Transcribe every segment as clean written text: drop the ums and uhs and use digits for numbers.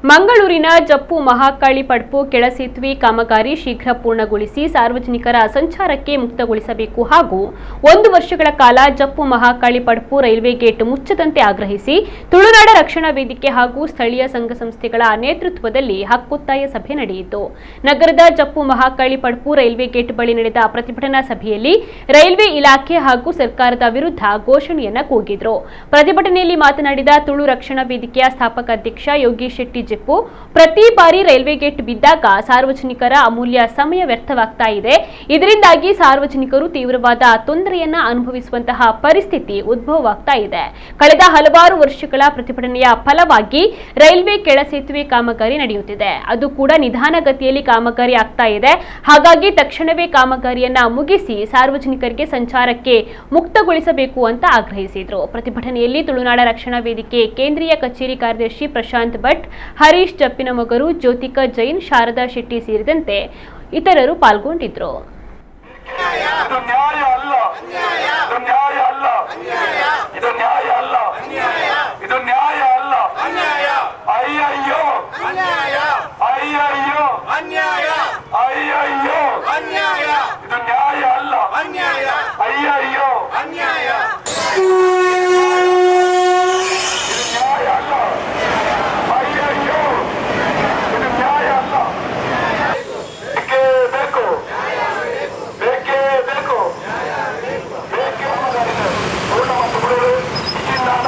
ಮಂಗಳೂರಿನ ಜಪ್ಪು ಮಹಾಕಾಳಿ ಪಡ್ಪು ಕೆಳಸೇತುವೆ ಕಾಮಗಾರಿ ಶೀಘ್ರ ಪೂರ್ಣಗೊಳಿಸಿ ಸಾರ್ವಜನಿಕರ ಸಂಚಾರಕ್ಕೆ ಮುಕ್ತಗೊಳಿಸಬೇಕು ಹಾಗೂ 1 ವರ್ಷಗಳ ಕಾಲ ಜಪ್ಪು ಮಹಾಕಾಳಿ ಪಡ್ಪು ರೈಲ್ವೆ ಗೇಟ್ ಮುಚ್ಚದಂತೆ ಆಗ್ರಹಿಸಿ ತುಳುನಾಡ ರಕ್ಷಣಾ ವೇದಿಕೆ ಹಾಗೂ ಸ್ಥಳೀಯ ಸಂಘ ಸಂಸ್ಥೆಗಳ ನೇತೃತ್ವದಲ್ಲಿ ಹಕ್ಕೊತ್ತಾಯ ಸಭೆ ನಡೆಯಿತು. ನಗರದ ಜಪ್ಪು ಮಹಾಕಾಳಿ ಪಡ್ಪು ರೈಲ್ವೆ ಗೇಟ್ ಬಳಿ ನಡೆದ ಪ್ರತಿಭಟನಾ ಸಭೆಯಲ್ಲಿ ರೈಲ್ವೆ ಇಲಾಖೆ ಹಾಗೂ ಸರ್ಕಾರದ ವಿರುದ್ಧ ಘೋಷಣೆಯನ್ನ ಕೂಗಿದ್ರು. ಪ್ರತಿಭಟನೆಯಲ್ಲಿ ಮಾತನಾಡಿದ ತುಳು ರಕ್ಷಣಾ ವೇದಿಕೆಯ ಸ್ಥಾಪಕ ಅಧ್ಯಕ್ಷ ಯೋಗೀಶ್ ಶೆಟ್ಟಿ ಜೆಪ್ಪು, ಪ್ರತಿ ಬಾರಿ ರೈಲ್ವೆ ಗೇಟ್ ಬಿದ್ದಾಗ ಸಾರ್ವಜನಿಕರ ಅಮೂಲ್ಯ ಸಮಯ ವ್ಯರ್ಥವಾಗ್ತಾ ಇದೆ. ಇದರಿಂದಾಗಿ ಸಾರ್ವಜನಿಕರು ತೀವ್ರವಾದ ತೊಂದರೆಯನ್ನ ಅನುಭವಿಸುವಂತಹ ಪರಿಸ್ಥಿತಿ ಉದ್ಭವವಾಗ್ತಾ ಇದೆ. ಕಳೆದ ಹಲವಾರು ವರ್ಷಗಳ ಪ್ರತಿಭಟನೆಯ ಫಲವಾಗಿ ರೈಲ್ವೆ ಕೆಳ ಸೇತುವೆ ಕಾಮಗಾರಿ ನಡೆಯುತ್ತಿದೆ. ಅದು ಕೂಡ ನಿಧಾನಗತಿಯಲ್ಲಿ ಕಾಮಗಾರಿ ಆಗ್ತಾ ಇದೆ. ಹಾಗಾಗಿ ತಕ್ಷಣವೇ ಕಾಮಗಾರಿಯನ್ನ ಮುಗಿಸಿ ಸಾರ್ವಜನಿಕರಿಗೆ ಸಂಚಾರಕ್ಕೆ ಮುಕ್ತಗೊಳಿಸಬೇಕು ಅಂತ ಆಗ್ರಹಿಸಿದರು. ಪ್ರತಿಭಟನೆಯಲ್ಲಿ ತುಳುನಾಡ ರಕ್ಷಣಾ ವೇದಿಕೆ ಕೇಂದ್ರೀಯ ಕಚೇರಿ ಕಾರ್ಯದರ್ಶಿ ಪ್ರಶಾಂತ್ ಭಟ್, ಹರೀಶ್ ಜಪ್ಪಿನಮೊಗರು, ಜ್ಯೋತಿಕಾ ಜೈನ್, ಶಾರದಾ ಶೆಟ್ಟಿ ಸೇರಿದಂತೆ ಇತರರು ಪಾಲ್ಗೊಂಡಿದ್ದರು. ಇದು ನ್ಯಾಯ ಅಲ್ಲ, ಇದು ನ್ಯಾಯ ಅಲ್ಲ, ಇದು ನ್ಯಾಯ ಅಲ್ಲ, ಇದು ನ್ಯಾಯ ಅಲ್ಲ. ಅಯ್ಯಯ್ಯೋ ಅಯ್ಯಯ್ಯೋ ಅಯ್ಯಯ್ಯೋ, ಇದು ನ್ಯಾಯ ಅಲ್ಲ, ಅಯ್ಯಯ್ಯೋ, ಇದು ನ್ಯಾಯ ಅಲ್ಲ, ಅಯ್ಯಯ್ಯೋ, ಇದು ನ್ಯಾಯ ಅಲ್ಲ. ಬೇಕೇ ಬೇಕು, ಬೇಕೇ ಬೇಕು, ಬೇಕೇ. ಪೂರ್ಣ ಮತ್ತು ಬಿಡುಗಡೆ ಇಚ್ಚಿಂದಾದ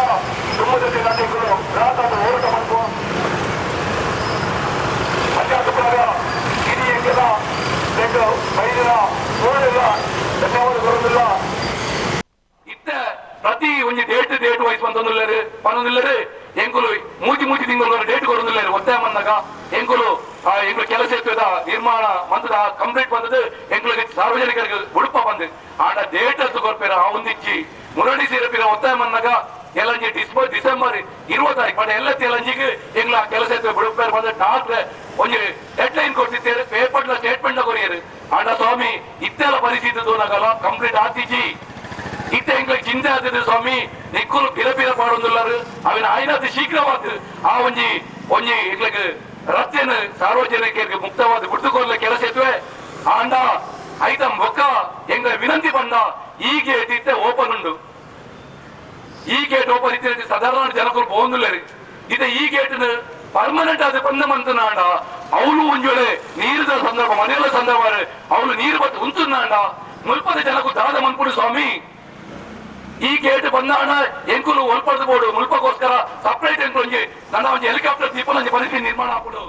ತುಂಬದ ನಾಯಕರು ರಾತಾದ ಹೋರಾಟ ಮಾಡುವ ಪಂಚಾಯತ್ ಹಿರಿಯರಿಗೆಲ್ಲ ಬೇಕು ಬೈದಿನ ತೋಳಿಲ್ಲ ಧನ್ಯವಾದ ಬರುವುದಿಲ್ಲ. ಇತ್ತ ಪ್ರತಿ ಒಂಜಿ ಡೇಟ್ ಡೇಟ್ ವೈಸ್ ಬಂತೊಂದುಲ್ಲೆರ್ ಪನೊಂದುಲ್ಲೆರ್. ಎಂಕುಲು ಮೂಜಿ ಮೂಜಿ ತಿಂಗಳು ಡೇಟ್ ಕೊರೊಂದುಲ್ಲೆರ್. ಒತ್ತಾಯ ಬಂದಾಗ ಎಂಕುಲು ಎಂಕುಲು ಕೆಲಸ ಇರ್ತದ ನಿರ್ಮಾಣ ಮಂತದ ಕಂಪ್ಲೀಟ್ ಬಂದದ್ದು ಎಂಕುಲಿಗೆ ಸಾರ್ವಜನಿಕರಿಗೆ ಉಡುಪ ಬಂದು ಆಂಡ ಡೇಟ್ ಅಂತ ಕೊರ್ಪೇರ ಆ ಒಂದಿಜ್ಜಿ. ಮುರಳಿ ಸೇರಪಿರ ಒತ್ತಾಯ ಬಂದಾಗ ಎಲ್ಲಂಜಿ ಡಿಸೆಂಬರ್ 20 ತಾರೀಕು ಬಟ್ ಎಲ್ಲ ತೆಲಂಜಿಗೆ ಎಂಗ್ಲ ಕೆಲಸ ಇರ್ತದೆ ಬಿಡುಪೇರ್ ಬಂದ ಡಾಕ್ಟ್ರೆ ಒಂಜಿ ಡೆಡ್ ಲೈನ್ ಕೊಡ್ತಿದ್ದಾರೆ. Paper statement courier. ಆಂಡ ಸ್ವಾಮಿ ಇತ್ತೆಲ್ಲ ಪರಿಸ್ಥಿತಿ ತೂನಗಲ ಕಂಪ್ಲೀಟ್ ಆತಿಜಿ. ಇತ್ತೆ ಎಂಗ್ಲಿಗೆ ಚಿಂತೆ ಆಗ್ತದೆ ಸ್ವಾಮಿ. ನಿಕ್ಕುಲು ಪಿರ ಪಿರ ಪಾಡೊಂದುಲ್ಲಾರು. ಅವಿನ ಆಯ್ನಾತ್ ಶೀಘ್ರವಾದ ಆ ಒಂಜಿ ಒಂಜಿ ಎಂಗ್ಲಿಗೆ ರಸ್ತೆಯನ್ನು ಸಾರ್ವಜನಿಕರಿಗೆ ಮುಕ್ತವಾದ ಬಿಡ್ದುಕೊಳ್ಳ ಕೆಲಸ ಇದ್ವೆ. ಆಂಡ ಐತಂ ಬೊಕ್ಕ ಎಂಗ ವಿನಂತಿ ಬಂದ ಈ ಗೇಟ್ ಇತ್ತೆ ಓಪನ್ ಉಂಡು. ಈ ಗೇಟ್ ಓಪನ್ ಇತ್ತೆ ಸಾಧಾರಣ ಜನಕರು ಪೋಂದುಲ್ಲೇರು. ಇದೆ ಈ ಗೇಟ್ ಪರ್ಮನೆಂಟ್ ಆದ ಬಂದ ಮಂತನಾಂಡ ಅವಳು ಒಂಜೊಳೆ ನೀರಿದ ಸಂದರ್ಭ ಮನೆಯಲ್ಲ ಸಂದರ್ಭ ಅವಳು ನೀರು ಬತ್ತು ಉಂತುನಾಂಡ ಮುಲ್ಪದ ಜನಕು ದಾದ ಮನ್ಪುಡು ಸ್ವಾಮಿ. ಈ ಗೇಟ್ ಬಂದಾಣ ಎಂಕುಲು ಒಲ್ಪಡ್ದು ಬೋಡು ಮುಲ್ಪಕ್ಕೋಸ್ಕರ ಸಪ್ರೇಟ್ ಎಂಕುಲು ಒಂಜಿ ನನ್ನ ಒಂಜಿ ಹೆಲಿಕಾಪ್ಟರ್ ದೀಪನ ಪರಿಸ್ಥಿತಿ ನಿರ್ಮಾಣ ಆಪುಡು.